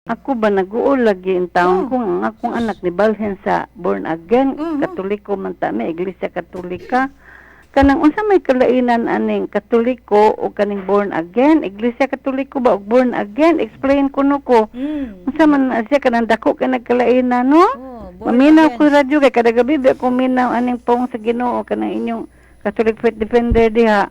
Ako ba nag-uol lagi in taon ko ang akong anak ni balhin sa born again, Katoliko man ta mi, Iglesia Katolika. Kanang unsa may kalainan aning Katoliko o kaning born again, Iglesia Katoliko ba og born again? Explain kuno ko. Unsa man na siya kanang dako kay nagkalainan, no? Oh, born Maminaw again. ko radyo kay kada gabi ba ko minaw aning pong sa Ginoo kanang inyong Catholic Faith Defender diha.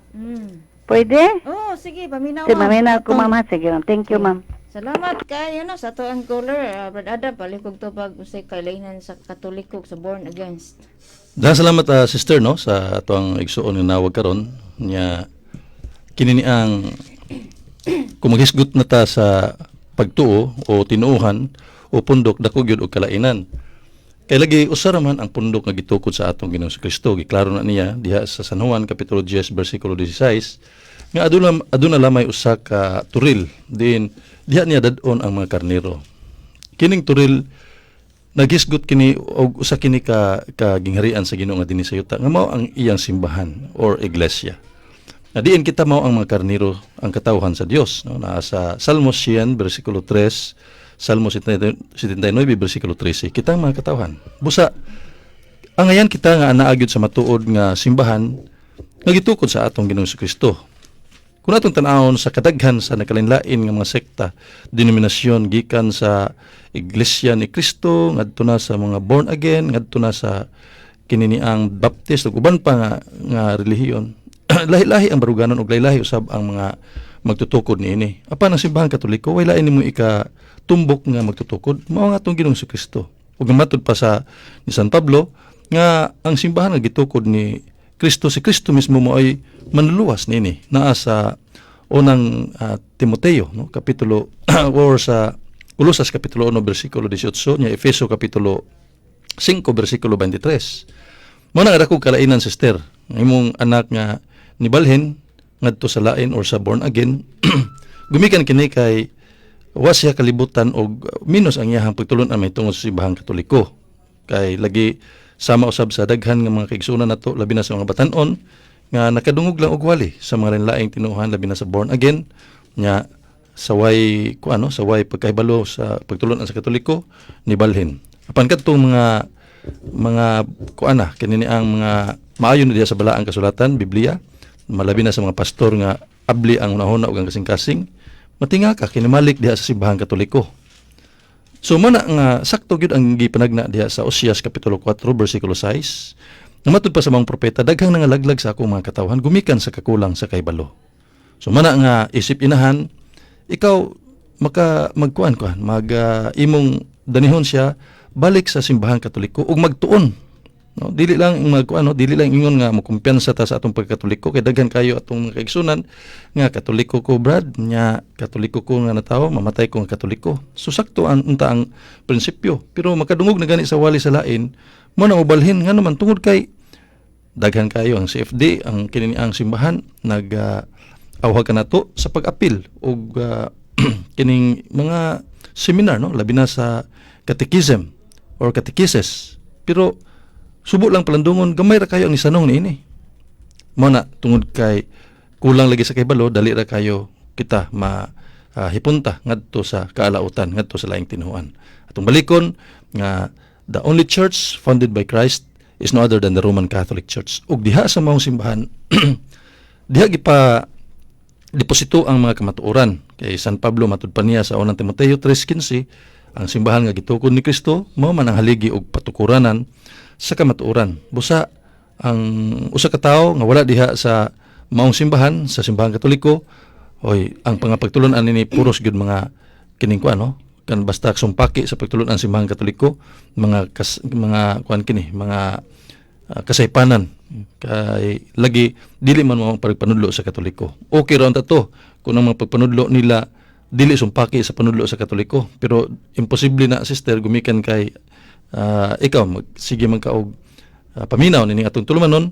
Pwede? Oh, sige, paminaw. Sige, maminaw ko, Atong- ma'am, ha. Sige, ma'am. Thank you, ma'am. Salamat kay ano sa ato ang caller, Brad Adam, palikog tubag usay kailainan sa Katoliko ug sa born against. Daghang salamat, sister, no, sa ato ang igsuon nga nawag karon nya. Kini ni ang kung maghisgot na ta sa pagtuo o tinuohan o pundok, dako gyud og kalainan. Kay lagi usa ra man ang pundok nga gitukod sa atong Ginoong Kristo. Giklaro na niya diha sa San Juan kapitulo 10 bersikulo 16 nga aduna lamay usa ka turil din diha niya dad-on ang mga karnero. Kining turil naghisgot kini og usa kini ka gingharian sa Ginoo nga dinhi sa yuta nga mao ang iyang simbahan or iglesia. Na diin kita mao ang mga karnero, ang katawhan sa Dios, no? Naa sa Salmo 100 bersikulo 3, Salmo 79 bersikulo 13. Kita ang mga katawhan. Busa ang ngayan kita nga anaa gyud sa matuod nga simbahan nga gitukod sa atong Ginoong Kristo. Kung atong tan-awon sa kadaghan sa nakalain-lain nga mga sekta, denominasyon, gikan sa Iglesia ni Cristo ngadto na sa mga born again, ngadto na sa kini ang Baptist ug uban pa nga relihiyon, lahi-lahi ang baruganon ug lahi-lahi usab ang mga magtutukod niini. Apan ang Simbahang Katoliko, way lain nimo ika tumbok nga magtutukod, mao ang atong Ginoong Kristo. Ug matud pa sa ni San Pablo nga ang simbahan nga gitukod ni Kristo, si Kristo mismo mo ay manluluwas niini. Naa sa unang Timoteo, no, kapitulo or sa Kolosas kapitulo 1 bersikulo 18 nya Efeso kapitulo 5 bersikulo 23. Mo na nga dako kalainan, sister. Ang imong anak nga nibalhin ngadto sa lain or sa born again, gumikan kini kay wa siya kalibutan og minus ang iyahang pagtulon-an mahitungod sa Simbahang Katoliko. Kay lagi sama usab sa daghan nga mga kaigsuonan nato, labi na sa mga batan-on nga nakadungog lang og wali sa mga laing tinuohan, labi na sa born again, nya sa way kuano, sa way pagkahibalo sa pagtulon-an sa Katoliko, nibalhin. Apan kadtong mga kuan na kini ni ang mga maayo na diha sa Balaang Kasulatan, Biblia, malabi na sa mga pastor nga abli ang hunahuna ug ang kasing-kasing, matinga ka kinimalik diha sa Simbahang Katoliko. So mo na nga sakto gyud ang gipanagna diha sa Osias kapitulo 4 bersikulo 6. Nga pa sa mga propeta, "Daghang nangalaglag sa akong mga katawhan gumikan sa kakulang sa kahibalo." So mana nga isip inahan, ikaw maka magkuan kuan mag imong danihon siya balik sa Simbahang Katoliko ug magtuon. No, dili lang magkuan, no, dili lang ingon nga mokumpiyansa ta sa atong pagkatoliko kay daghan kayo atong mga kaigsunan nga "Katoliko ko, Brad, nya Katoliko ko nga natawo, mamatay ko nga Katoliko." So sakto ang unta ang prinsipyo, pero makadungog na gani sa wali sa lain mo na mobalhin nga naman tungod kay daghan kayo ang CFD, ang kini ang simbahan nag awhag kanato sa pag-apil og kining mga seminar, no, labi na sa catechism or catechesis, pero subo lang palandungon, gamay ra kayo ang isanong niini. Mo na tungod kay kulang lagi sa kahibalo, dali ra kayo kita ma hipunta ngadto sa kaalautan, ngadto sa laing tinuohan. Atong balikon nga the only church founded by Christ is no other than the Roman Catholic Church, ug diha sa maong simbahan diha gipa deposito ang mga kamatuoran. Kay San Pablo, matud pa niya sa unang Timoteo 3:15, ang simbahan nga gitukod ni Kristo mao man ang haligi og patukuranan sa kamatuoran. Busa ang usa ka tawo nga wala diha sa maong simbahan, sa Simbahang Katoliko, oy, ang pangapagtulon-an nini puros gyud mga kining kuan, no, kan basta sumpaki sa pagtulon-an Simbahang Katoliko, mga mga kuan kini, mga kasaypanan, kay lagi dili man mo ang pagpanudlo sa Katoliko. Okay ra unta to kung ang mga pagpanudlo nila dili sumpaki sa panudlo sa Katoliko, pero imposible na, sister, gumikan kay ikaw mag, sige man ka og paminaw nining atong tulumanon,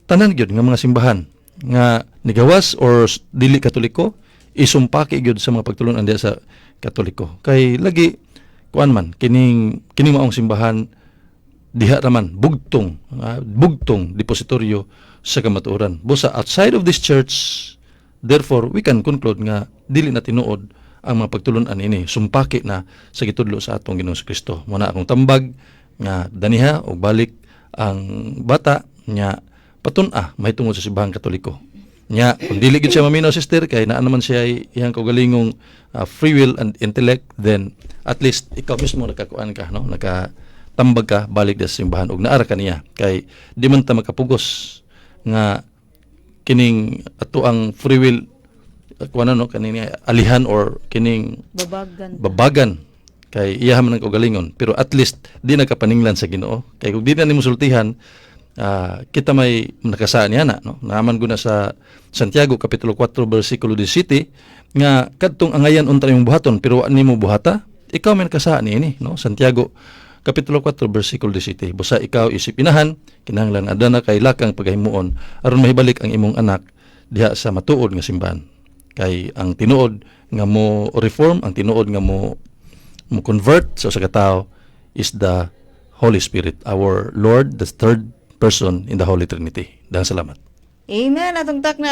tanan gyud nga mga simbahan nga nigawas or dili Katoliko isumpaki gyud sa mga pagtulon-an diha sa Katoliko, kay lagi kuan man kining maong simbahan, diha raman bugtong bugtong depositoryo sa kamatuoran. Busa outside of this church, therefore we can conclude nga dili na tinuod ang mga pagtulunan ini sumpaki na sa gitudlo sa atong Ginoong Kristo. Mao na akong tambag nga daniha og balik ang bata nya patun-a mahitungod sa simbahang Katoliko. Nya kung dili gid siya maminaw, sister, kay naa naman siya iyang kaugalingong free will and intellect, then at least ikaw mismo nakakuan ka, no, naka tambag ka balik sa simbahan og naara kaniya, kay di man ta makapugos nga kining ato ang free will, kuan, no, kaning alihan or kining Babagan. Babagan, kay iya man ang kaugalingon. Pero at least di nakapaninglan sa Ginoo, kay kung di na nimo sultihan, kita may nakasaan niya na, no. Naaman guna sa Santiago kapitulo 4 bersikulo 17 nga kadtong angayan unta imong buhaton pero wa nimo buhata, ikaw may nakasaan niini, no. Santiago kapitulo 4 bersikulo 17. Busa ikaw isip inahan, kinahanglan adana kay lakang pagahimuon aron mahibalik ang imong anak diha sa matuod nga simbahan, kay ang tinuod nga mo reform, ang tinuod nga mo convert sa usa ka tawo is the Holy Spirit, our Lord, the third person in the Holy Trinity. Daghang salamat. Amen. Atong takna.